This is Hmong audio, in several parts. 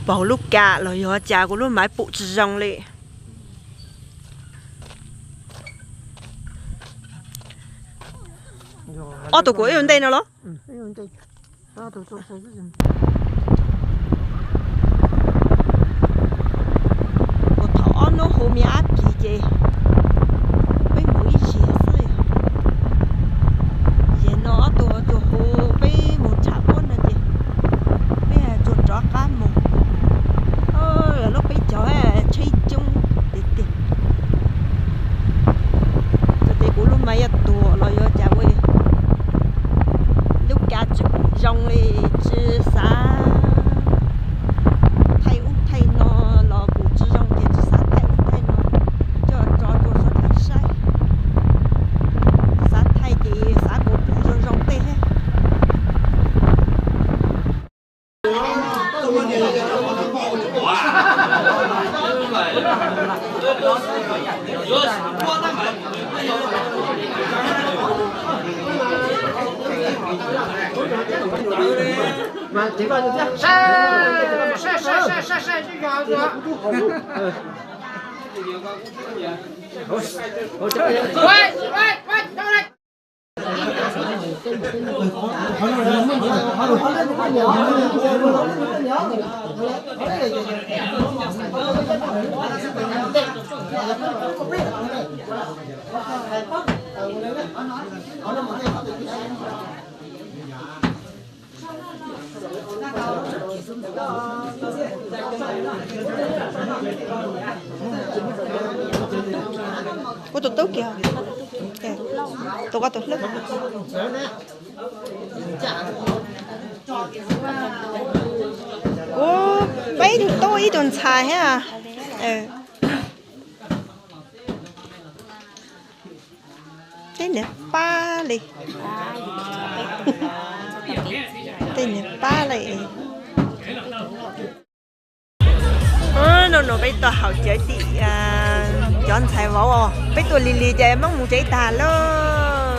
Paug lub kam los yog cas kuv lub maiv pum tsis zoo li. Ob tug kuv ib ua ntej no los? Kuv thaum ob hnub hu me ab phis ces peb mus ib zig xwb. Ces no ob tug tsuas hu peb mus tshav pob no ces peb tsuas rov qab mus. Lub peb caug tsheb coob tiag tiag. Txawm tias kuv lub maiv yuav tuag los yuav cas ua lub kav tsis pum zoo li, tsis xav thaij ub thaij no los kuv tsis zoo ces tsis xav thaij ub thaij no, coj tso rau sawv daws saib. Xav thaij ces xav kuv pum zoo zoo tej thiab. Kuv tus tub kiag, tus koj tus hlub. Kuv peb tug tub ib tug ntxhais thiab. Tej niag pab li, tej niag pab li. No no peb tuaj haus cawv tim cov ntxhais vauv os, peb tuaj lig lig ces Hmoob mus tsev tag lauj.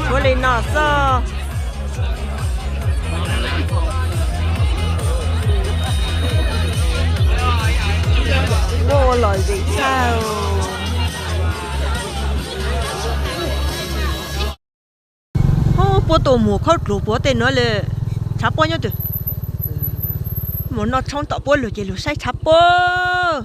Muab li no xwb. Ua los zem tshaj. Puab tuaj mus khaub dluav puag tej nuav li, tshav pob nyob twg. Mus noj tshoob tom puab lug ces lug saib tshav pob.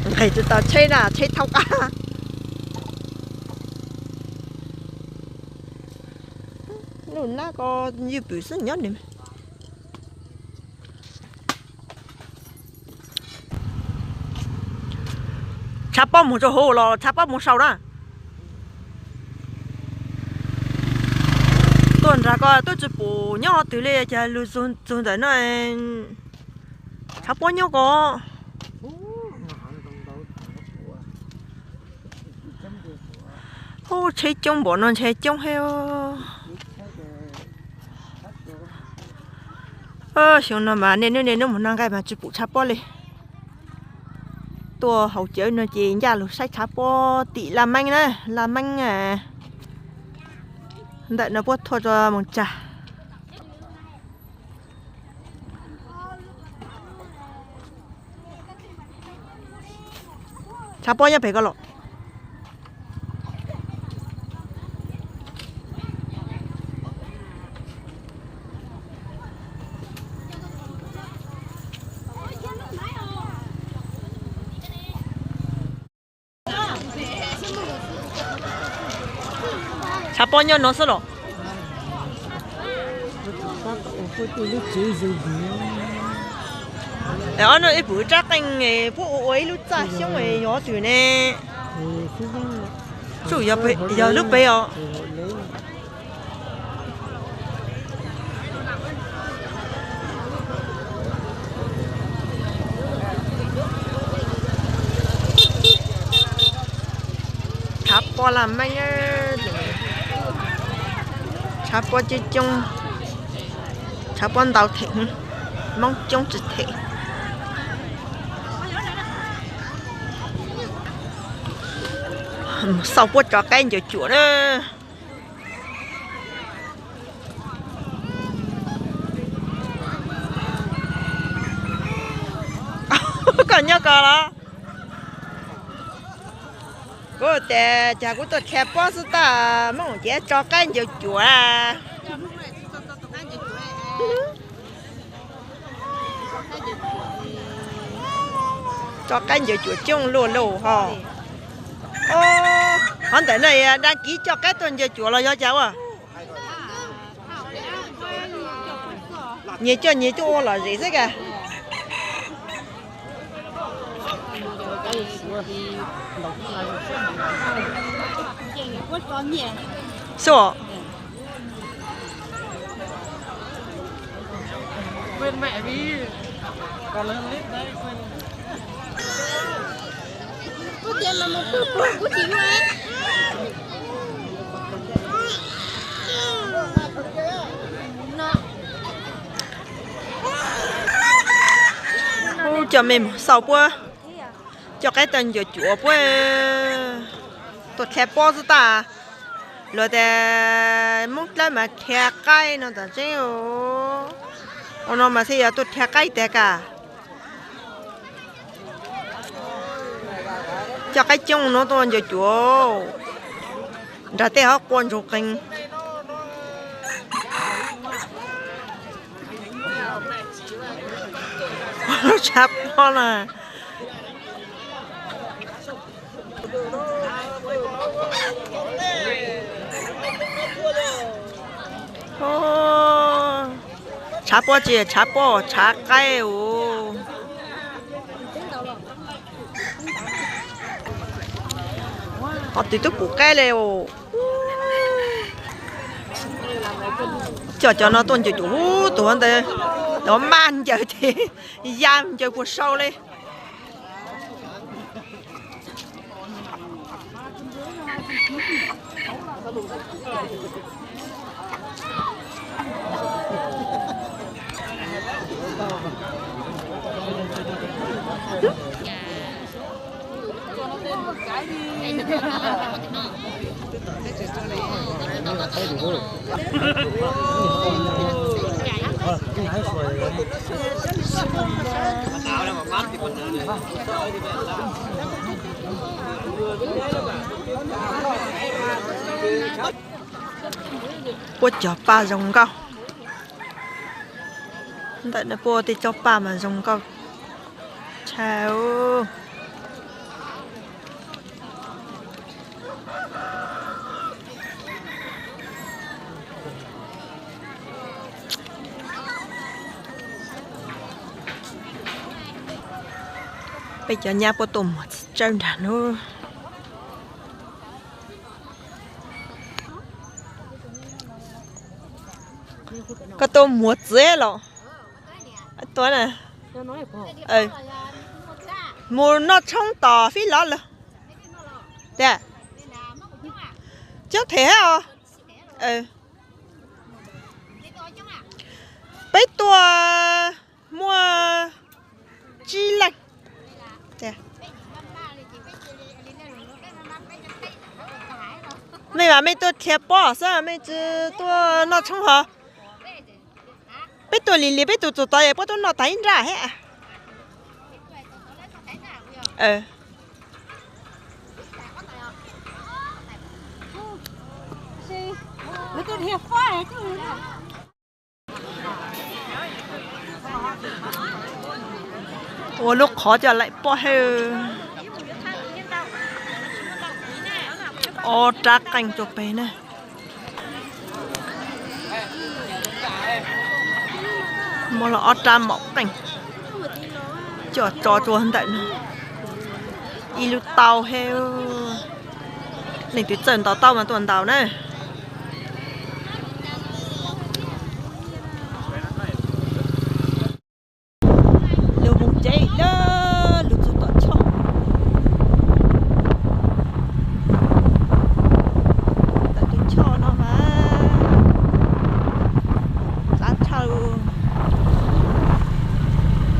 Nqis tsis tau tsheb na, tsheb thoob qab. Lub nab ko ywj pwm xwb nyob nws. Tshav pob mus rau hauv los tshav pob mus sau na. Tuaj nrag ko twb tsis pum nyob twg li, cas lug txug ntawm no tshav pob nyob ko. Ub, tsheb coob npaum no ntshe coob heev. Xyoo no mas niaj hnub niaj hnub mus noj nqaij mas tsis pum tshav pob li. Tuaj haus cawv no ces ncaj lug saib tshav pob tim Laj Meeb na, Laj Meeb ntawm no puab thuaj rua Moos Tsag. Tshav pob nyob pem ko los. Tshav pob nyob no xwb los? Ob no ib puv rab qeej puab ua ua ib lub txaj xyoob yog twg ne? Tsum yog lub pem os. Tshav pob Laj Meeb, tshav pob coob coob, tshav pob ntau them, Hmoob coob tsis them. Xauj puab tso qaib ncaws cuam na. Koj nyob ko los? Kuv tias cas kuv tuaj dhia pob xwb tab, Hmoob ces tso qaib ncaws cuam. Tso qaib ncaws cuam coob luaj luaj ho. Qhov ntawm no dag kiv coj qaib tuaj ncaws cuam los yog cas ua? Nyias coj nyias tuaj ua lom zem xwb ka. Xwb. Ub, coj mej mus xauj puab coj qaib tuaj ncaws cuam puab tuaj dhia pob xwb tab. Luag tias Hmoob dlawb mas dhia qaib no tam tseeb. Ua no mas thiaj yog tuaj dhia qaib tiag ka. Coj qaib coob no tuaj ncaws cuam nrog tej hauv qua ntsoog qees. Tshav pob na. Tshav pob tsis tshav pob, tshav qaib os. Ho twb tub pum qaib li os. Coj cov no tuaj ncaws cuam, ub, tus ntawd, tus maj ncaws ces ya ncaws puas sau li. Puab cog paj zoo nkauj. Ntawm no puab tej tsob paj mas zoo nkauj tshaj. Peb cov nyab puab tuaj muag txiv tsawb nrag nub. Koj tuaj muag txiv los? Mus noj tshoob tos fib lov lawm. Tiag, coob them os. Peb tuaj muaj tsib leej. Mej mas mej tuaj dhia pob xwb, mej tsis tuaj noj tshoob hov. Peb tuaj lim lim peb tus txuas tod es puab tuaj noj tag ib nrab thiab. Ua lub qhov coj laim pob hwb. Ob rab qeej rau pem na. Muab los ob rab maum qeej coj tso rau ntawm no. Ib lub taub hwb. Leej twg txawj ntaus taub mas tuaj ntaus na. Lug mus tsev lawm, lug txug tom choj. Tom tus choj no mas dlaab dhau,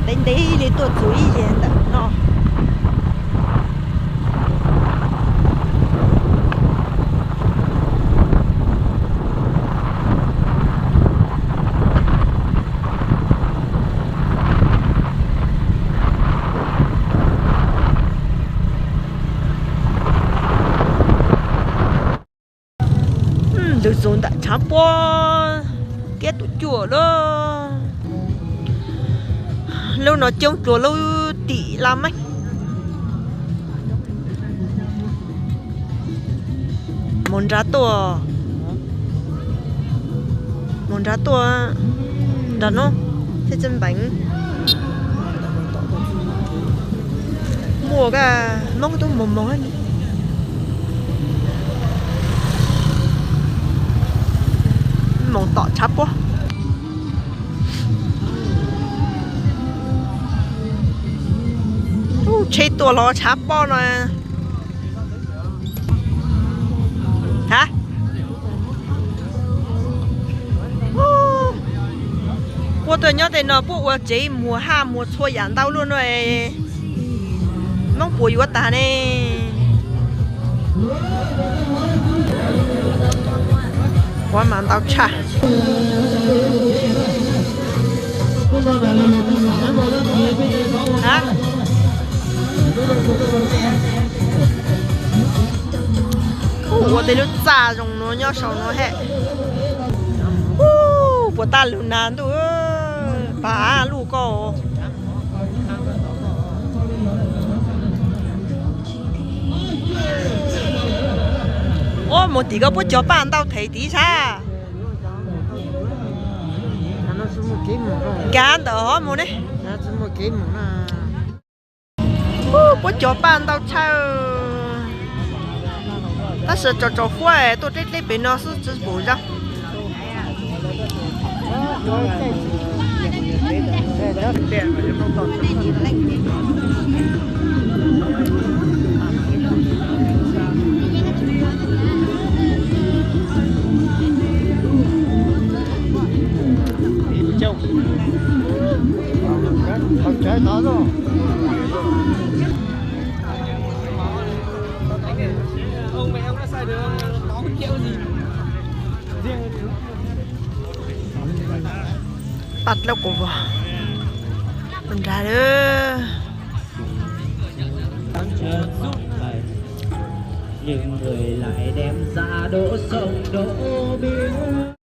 ntev ntev li tuaj txug ib yam ntawm no. Zus ntam tshav pob kiab tus cuaj lub, lub no coob dua lub tim laj meej. Mus nrad tuaj, mus nrad tuaj, nrad no thiaj tsis npeev. Muaj koj Hmoob tub mus moog. Moog tom tshav pob. Tsheb tuaj los tshav pob no. Ha, puab tuaj nyob tej no puab ua tsev muag haj muag txhua yam ntau luaj no. Hmoob puas yuav tag ne? Quav mas ntau tshaj. Ua tej lub txaj zoo no nyob saum no he. Puas tab lug nag ntuj, pag luj koj. Ua mus tim koj puab cog paj ntau thev tid sab. Nkag ntawm hov mus ne. Puab cog paj ntau tshaj, tab sis tsaus tsaus fuab tuaj dleb dleb pem no xwb tsis pum zoo. Paj dlawb quas vog nrad lawm. Những người lại đem ra đổ sông đổ biển.